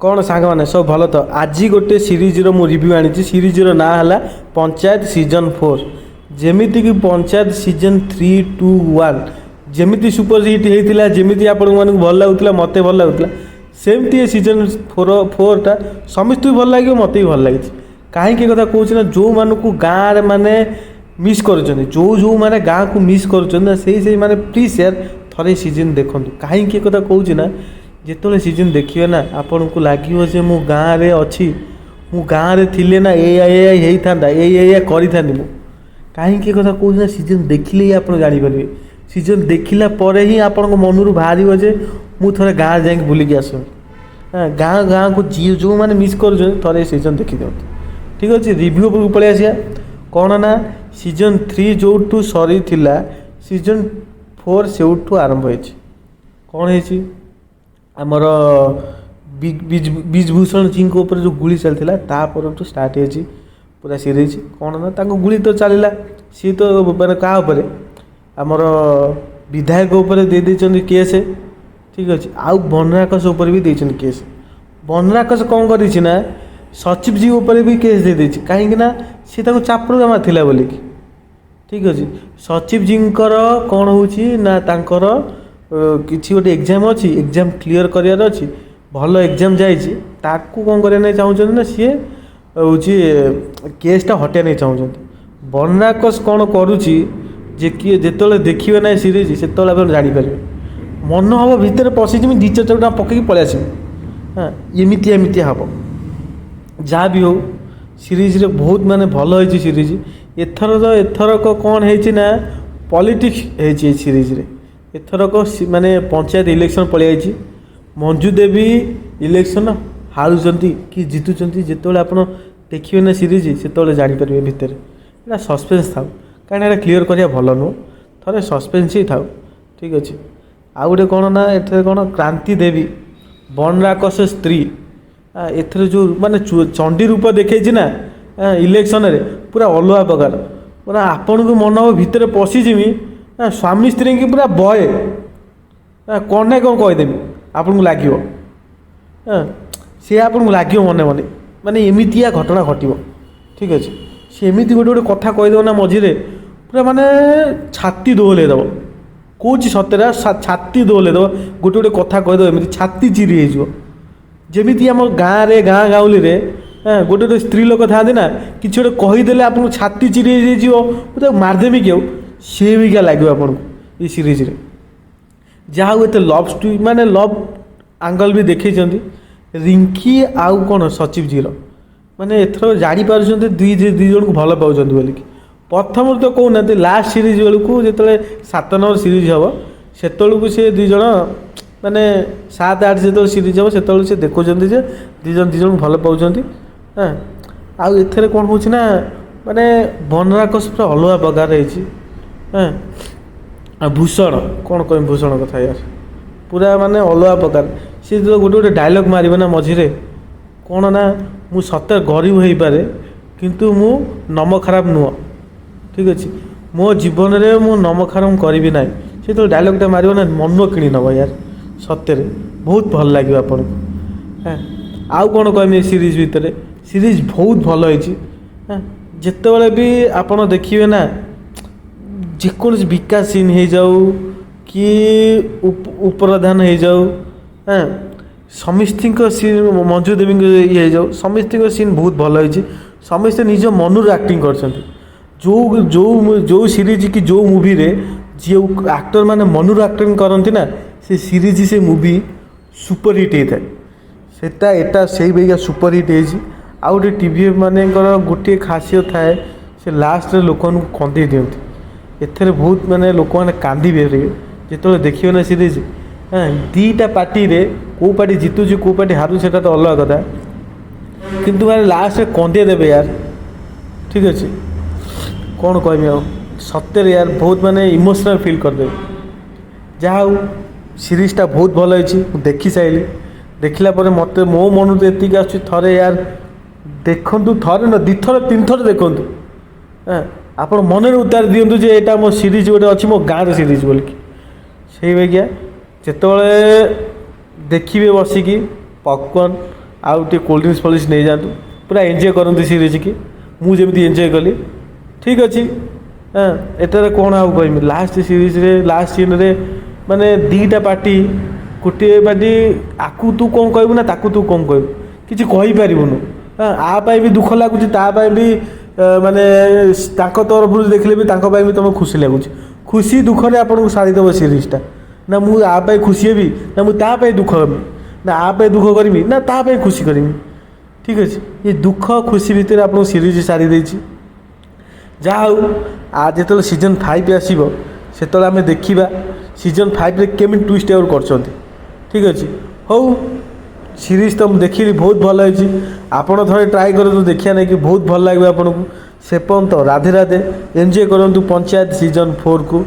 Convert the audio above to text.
କ'ଣ ସାଙ୍ଗମାନେ, ସବୁ ଭଲ ତ? ଆଜି ଗୋଟେ ସିରିଜ୍ର ମୁଁ ରିଭ୍ୟୁ ଆଣିଛି। ସିରିଜ୍ର ନାଁ ହେଲା ପଞ୍ଚାୟତ ସିଜନ୍ 4। ଯେମିତିକି ପଞ୍ଚାୟତ ସିଜନ୍ 3, 2, 1 ଯେମିତି ସୁପର ହିଟ୍ ହେଇଥିଲା, ଯେମିତି ଆପଣମାନଙ୍କୁ ଭଲ ଲାଗୁଥିଲା, ମୋତେ ଭଲ ଲାଗୁଥିଲା, ସେମିତି ଏ ସିଜନ୍ 4ଟା ସମସ୍ତଙ୍କୁ ଭଲ ଲାଗିବ। ମୋତେ ବି ଭଲ ଲାଗିଛି। କାହିଁକି ଏ କଥା କହୁଛି ନା, ଯେଉଁମାନଙ୍କୁ ଗାଁରେ ମାନେ ମିସ୍ କରୁଛନ୍ତି, ଯେଉଁମାନେ ଗାଁକୁ ମିସ୍ କରୁଛନ୍ତି ନା, ସେଇମାନେ ପ୍ଲିଜ୍ ୟାର, ଥରେ ସିଜନ୍ ଦେଖନ୍ତୁ। କାହିଁକି ଏ କଥା କହୁଛି ନା, ଯେତେବେଳେ ସିଜନ୍ ଦେଖିବେ ନା, ଆପଣଙ୍କୁ ଲାଗିବ ଯେ ମୁଁ ଗାଁରେ ଅଛି, ମୁଁ ଗାଁରେ ଥିଲେ ନା ଏଇଆ ଏଇଆ ହେଇଥାନ୍ତା, ଏଇଆ ଏଇଆ କରିଥାନ୍ତି ମୁଁ। କାହିଁକି ଏ କଥା କହୁଛି ନା, ସିଜନ୍ ଦେଖିଲେ ହିଁ ଆପଣ ଜାଣିପାରିବେ। ସିଜନ୍ ଦେଖିଲା ପରେ ହିଁ ଆପଣଙ୍କ ମନରୁ ବାହାରିବ ଯେ ମୁଁ ଥରେ ଗାଁରେ ଯାଇକି ବୁଲିକି ଆସନ୍ତି। ହଁ, ଗାଁକୁ ଯିଏ ଯେଉଁମାନେ ମିସ୍ କରୁଛନ୍ତି, ଥରେ ସିଜନ୍ ଦେଖିଦିଅନ୍ତୁ। ଠିକ୍ ଅଛି, ରିଭ୍ୟୁ ଉପରକୁ ପଳେଇ ଆସିବା। କ'ଣ ନା, ସିଜନ୍ 3 ଯେଉଁଠୁ ସରିଥିଲା, ସିଜନ୍ 4 ସେଇଠୁ ଆରମ୍ଭ ହେଇଛି। କ'ଣ ହେଇଛି? ଆମର ବ୍ରିଜଭୂଷଣ ସିଂଙ୍କ ଉପରେ ଯେଉଁ ଗୁଳି ଚାଲିଥିଲା, ତା ପରଠୁ ଷ୍ଟାର୍ଟ ହେଇଛି ପୁରା ସିରିଜ୍। କ'ଣ ନା, ତାଙ୍କୁ ଗୁଳି ତ ଚାଲିଲା, ସିଏ ତ ମାନେ କାହା ଉପରେ, ଆମର ବିଧାୟକ ଉପରେ ଦେଇ ଦେଇଛନ୍ତି କେସ୍। ଠିକ୍ ଅଛି, ଆଉ ବନରାକସ ଉପରେ ବି ଦେଇଛନ୍ତି କେସ୍। ବନରାକସ କ'ଣ କରିଛି ନା, ସଚିବ ଜୀ ଉପରେ ବି କେସ୍ ଦେଇଦେଇଛି। କାହିଁକି ନା ସେ ତାଙ୍କୁ ଚାପୁଡ଼ା ମାରିଥିଲା ବୋଲିକି। ଠିକ୍ ଅଛି, ସଚିବ ଜୀଙ୍କର କ'ଣ ହେଉଛି ନା, ତାଙ୍କର କିଛି ଗୋଟେ ଏକ୍ଜାମ୍ ଅଛି, ଏକ୍ଜାମ୍ କ୍ଲିଅର୍ କରିବାର ଅଛି, ଭଲ ଏକ୍ଜାମ୍ ଯାଇଛି। ତାକୁ କ'ଣ କରିବା ପାଇଁ ଚାହୁଁଛନ୍ତି ନା, ସିଏ ହେଉଛି କେସ୍ଟା ହଟେଇବା ନେଇ ଚାହୁଁଛନ୍ତି। ବନରାକସ କ'ଣ କରୁଛି ଯେ କିଏ ଯେତେବେଳେ ଦେଖିବେ ନା ସିରିଜ୍, ସେତେବେଳେ ଆପଣ ଜାଣିପାରିବେ। ମନ ହେବ ଭିତରେ ପଶିଯିବି, ଦୁଇ ଚାରି ଟଙ୍କା ପକେଇକି ପଳେଇ ଆସିବି। ହଁ, ଏମିତି ଏମିତି ହେବ। ଯାହା ବି ହଉ, ସିରିଜ୍ରେ ବହୁତ ମାନେ ଭଲ ହେଇଛି ସିରିଜ୍ ଏଥର ତ। ଏଥରକ କ'ଣ ହେଇଛି ନା, ପଲିଟିକ୍ସ ହେଇଛି ଏ ସିରିଜ୍ରେ। ଏଥରକ ମାନେ ପଞ୍ଚାୟତ ଇଲେକ୍ସନ୍ ପଳେଇ ଯାଇଛି। ମଞ୍ଜୁ ଦେବୀ ଇଲେକ୍ସନ୍ ହାରୁଛନ୍ତି କି ଜିତୁଛନ୍ତି, ଯେତେବେଳେ ଆପଣ ଦେଖିବେ ନା ସିରିଜ୍, ସେତେବେଳେ ଜାଣିପାରିବେ। ଭିତରେ ଏଇଟା ସସ୍ପେନ୍ସ ଥାଉ, କାହିଁକିନା ଏଇଟା କ୍ଲିଅର୍ କରିବା ଭଲ ନୁହଁ। ଥରେ ସସ୍ପେନ୍ସ ହିଁ ଥାଉ। ଠିକ୍ ଅଛି, ଆଉ ଗୋଟେ କ'ଣ ନା, ଏଥିରେ କ'ଣ କ୍ରାନ୍ତି ଦେବୀ, ବନରାକସ ସ୍ତ୍ରୀ, ଏଥିରେ ଯେଉଁ ମାନେ ଚଣ୍ଡୀ ରୂପ ଦେଖେଇଛି ନା ଇଲେକ୍ସନରେ, ପୁରା ଅଲଗା ପ୍ରକାର। ପୁରା ଆପଣଙ୍କୁ ମନ ହେବ ଭିତରେ ପଶିଯିବି, ସ୍ୱାମୀ ସ୍ତ୍ରୀଙ୍କି ପୁରା ବହେ କ'ଣ ନା କ'ଣ କହିଦେବି। ଆପଣଙ୍କୁ ଲାଗିବ, ହଁ, ସେ ଆପଣଙ୍କୁ ଲାଗିବ ମନେ ମନେ, ମାନେ ଏମିତିଆ ଘଟଣା ଘଟିବ। ଠିକ୍ ଅଛି, ସେ ଏମିତି ଗୋଟେ ଗୋଟେ କଥା କହିଦେବ ନା ମଝିରେ, ପୁରା ମାନେ ଛାତି ଦୋହଲେଇ ଦେବ। କହୁଛି ସତରେ, ଛାତି ଦୋହଲେଇ ଦେବ। ଗୋଟେ ଗୋଟେ କଥା କହିଦେବ ଏମିତି, ଛାତି ଚିରି ହେଇଯିବ। ଯେମିତି ଆମ ଗାଁରେ, ଗାଁ ଗାଉଁଲିରେ ଗୋଟେ ଗୋଟେ ସ୍ତ୍ରୀ ଲୋକ ଥାଆନ୍ତି ନା, କିଛି ଗୋଟେ କହିଦେଲେ ଆପଣଙ୍କୁ ଛାତି ଚିରି ହେଇଯିବ, ମୁଁ ତାକୁ ମାରିଦେବି କି ଆଉ, ସେମିତିକା ଲାଗିବ ଆପଣଙ୍କୁ ଏଇ ସିରିଜ୍ରେ। ଯାହା ହଉ, ଏତେ ଲଭ୍ ଷ୍ଟୋରି ମାନେ ଲଭ୍ ଆଙ୍ଗଲ୍ ବି ଦେଖେଇଛନ୍ତି ରିଙ୍କି ଆଉ କ'ଣ ସଚିବ ଜୀର। ମାନେ ଏଥର ଜାଣିପାରୁଛନ୍ତି ଦୁଇ ଜଣଙ୍କୁ ଭଲ ପାଉଛନ୍ତି ବୋଲିକି। ପ୍ରଥମରୁ ତ କହୁନାହାନ୍ତି, ଲାଷ୍ଟ ସିରିଜ୍ ବେଳକୁ, ଯେତେବେଳେ 7 ନମ୍ବର ସିରିଜ୍ ହେବ, ସେତେବେଳକୁ ସେ ଦୁଇ ଜଣ, ମାନେ 7 8 ଯେତେବେଳେ ସିରିଜ୍ ହେବ, ସେତେବେଳକୁ ସେ ଦେଖୁଛନ୍ତି ଯେ ଦୁଇ ଜଣ ଦୁଇ ଜଣଙ୍କୁ ଭଲ ପାଉଛନ୍ତି। ହଁ, ଆଉ ଏଥିରେ କ'ଣ ହେଉଛି ନା, ମାନେ ବନରାକସ ପୁରା ଅଲଗା ପ୍ରକାର ହେଇଛି। ହଁ, ଆଉ ଭୂଷଣ, କ'ଣ କହିବି ଭୂଷଣ କଥା ୟାର, ପୁରା ମାନେ ଅଲଗା ପ୍ରକାର। ସିଏ ଯେତେବେଳେ ଗୋଟେ ଗୋଟେ ଡାଇଲଗ୍ ମାରିବ ନା ମଝିରେ, କ'ଣ ନା, ମୁଁ ସତରେ ଗରିବ ହେଇପାରେ, କିନ୍ତୁ ମୁଁ ନମକ ହାରାମ ନୁହଁ। ଠିକ୍ ଅଛି, ମୋ ଜୀବନରେ ମୁଁ ନମକ ହାରାମ କରିବି ନାହିଁ। ସେ ଯେତେବେଳେ ଡାଇଲଗ୍ଟା ମାରିବ ନା, ମନ କିଣି ନେବ ୟାର। ସତରେ ବହୁତ ଭଲ ଲାଗିବ ଆପଣଙ୍କୁ। ହଁ, ଆଉ କ'ଣ କହିବି ଏ ସିରିଜ୍ ଭିତରେ? ସିରିଜ୍ ବହୁତ ଭଲ ହେଇଛି। ହଁ, ଯେତେବେଳେ ବି ଆପଣ ଦେଖିବେ ନା, ଯେକୌଣସି ବିକାଶ ସିନ୍ ହେଇଯାଉ କି ଉପପ୍ରଧାନ ହେଇଯାଉ, ହଁ, ସମସ୍ତିଙ୍କ ସିନ୍, ମଞ୍ଜୁ ଦେବୀଙ୍କ ଇଏ ହେଇଯାଉ, ସମସ୍ତିଙ୍କ ସିନ୍ ବହୁତ ଭଲ ହେଇଛି। ସମସ୍ତେ ନିଜ ମନରୁ ଆକ୍ଟିଂ କରିଛନ୍ତି। ଯେଉଁ ଯେଉଁ ଯେଉଁ ସିରିଜ୍ କି ଯେଉଁ ମୁଭିରେ ଯେଉଁ ଆକ୍ଟର ମାନେ ମନରୁ ଆକ୍ଟିଂ କରନ୍ତି ନା, ସେ ସିରିଜ୍, ସେ ମୁଭି ସୁପର ହିଟ୍ ହେଇଥାଏ। ସେଟା ଏଟା ସେଇ ବାଗିଆ ସୁପର ହିଟ୍ ହେଇଛି। ଆଉ ଗୋଟେ ଟିଭି ମାନଙ୍କର ଗୋଟିଏ ଖାସିୟତ ଥାଏ, ସେ ଲାଷ୍ଟରେ ଲୋକମାନଙ୍କୁ କନ୍ଦେଇ ଦିଅନ୍ତି। ଏଥିରେ ବହୁତ ମାନେ ଲୋକମାନେ କାନ୍ଦିବେ ଯେତେବେଳେ ଦେଖିବେ ନା ସିରିଜ୍। ହଁ, ଦୁଇଟା ପାର୍ଟିରେ କେଉଁ ପାର୍ଟି ଜିତୁଛି, କେଉଁ ପାର୍ଟି ହାରୁଛି, ସେଟା ତ ଅଲଗା କଥା, କିନ୍ତୁ ମାନେ ଲାଷ୍ଟରେ କନ୍ଦେଇ ଦେବେ ୟାର। ଠିକ୍ ଅଛି, କ'ଣ କହିବି ଆଉ? ସତରେ ୟାର, ବହୁତ ମାନେ ଇମୋସନାଲ୍ ଫିଲ୍ କରିଦେବେ। ଯାହା ହଉ, ସିରିଜ୍ଟା ବହୁତ ଭଲ ହେଇଛି। ମୁଁ ଦେଖି ସାରିଲି। ଦେଖିଲା ପରେ ମୋତେ ମୋ ମନରୁ ତ ଏତିକି ଆସୁଛି, ଥରେ ୟାର ଦେଖନ୍ତୁ, ଥରେ ନ ଦୁଇଥର ତିନିଥର ଦେଖନ୍ତୁ। ହଁ, ଆପଣ ମନରେ ଉତାରି ଦିଅନ୍ତୁ ଯେ ଏଇଟା ମୋ ସିରିଜ୍ ଗୋଟେ ଅଛି, ମୋ ଗାଁର ସିରିଜ୍ ବୋଲିକି। ସେଇ ବାଗିଆ ଯେତେବେଳେ ଦେଖିବେ ବସିକି ପପକର୍ଣ୍ଣ ଆଉ ଟିକେ କୋଲ୍ଡ ଡ୍ରିଙ୍କସ୍ ଫୋଲ୍ଡ ଡ୍ରିଙ୍କସ୍ ନେଇଯାଆନ୍ତୁ, ପୁରା ଏନ୍ଜୟ କରନ୍ତୁ ସିରିଜ୍କି, ମୁଁ ଯେମିତି ଏନ୍ଜୟ କଲି। ଠିକ୍ ଅଛି। ହଁ, ଏଟାରେ କ'ଣ ଆଉ କହିବି? ଲାଷ୍ଟ ସିରିଜ୍ରେ, ଲାଷ୍ଟ ସିନ୍ରେ ମାନେ ଦୁଇଟା ପାର୍ଟି, ଗୋଟିଏ ପାର୍ଟି, ଆକୁ ତୁ କ'ଣ କହିବୁ ନା ତାକୁ ତୁ କ'ଣ କହିବୁ, କିଛି କହିପାରିବୁନୁ। ହଁ, ଆ ପାଇଁ ବି ଦୁଃଖ ଲାଗୁଛି, ତା ପାଇଁ ବି, ମାନେ ତାଙ୍କ ତରଫରୁ ଦେଖିଲେ ବି ତାଙ୍କ ପାଇଁ ବି ତୁମକୁ ଖୁସି ଲାଗୁଛି। ଖୁସି ଦୁଃଖରେ ଆପଣଙ୍କୁ ସାରିଦେବ ସିରିଜ୍ଟା। ନା ମୁଁ ଆ ପାଇଁ ଖୁସି ହେବି, ନା ମୁଁ ତା ପାଇଁ ଦୁଃଖ ହେବି, ନା ଆ ପାଇଁ ଦୁଃଖ କରିବି, ନା ତା ପାଇଁ ଖୁସି କରିବି। ଠିକ୍ ଅଛି, ଏ ଦୁଃଖ ଖୁସି ଭିତରେ ଆପଣଙ୍କୁ ସିରିଜ୍ ସାରି ଦେଇଛି। ଯାହା ହଉ, ଯେତେବେଳେ ସିଜନ୍ 5 ଆସିବ, ସେତେବେଳେ ଆମେ ଦେଖିବା ସିଜନ୍ 5ରେ କେମିତି ଟୁଇଷ୍ଟ ଆଉଟ୍ କରୁଛନ୍ତି। ଠିକ୍ ଅଛି। ହଉ, ସିରିଜ୍ ତ ମୁଁ ଦେଖିଲି, ବହୁତ ଭଲ ହେଇଛି। ଆପଣ ଥରେ ଟ୍ରାଏ କରନ୍ତୁ ଦେଖିବା ନାଇକି, ବହୁତ ଭଲ ଲାଗିବ ଆପଣଙ୍କୁ। ସେ ପର୍ଯ୍ୟନ୍ତ ରାଧେ ରାଧେ। ଏନ୍ଜୟ କରନ୍ତୁ ପଞ୍ଚାୟତ ସିଜନ୍ 4କୁ।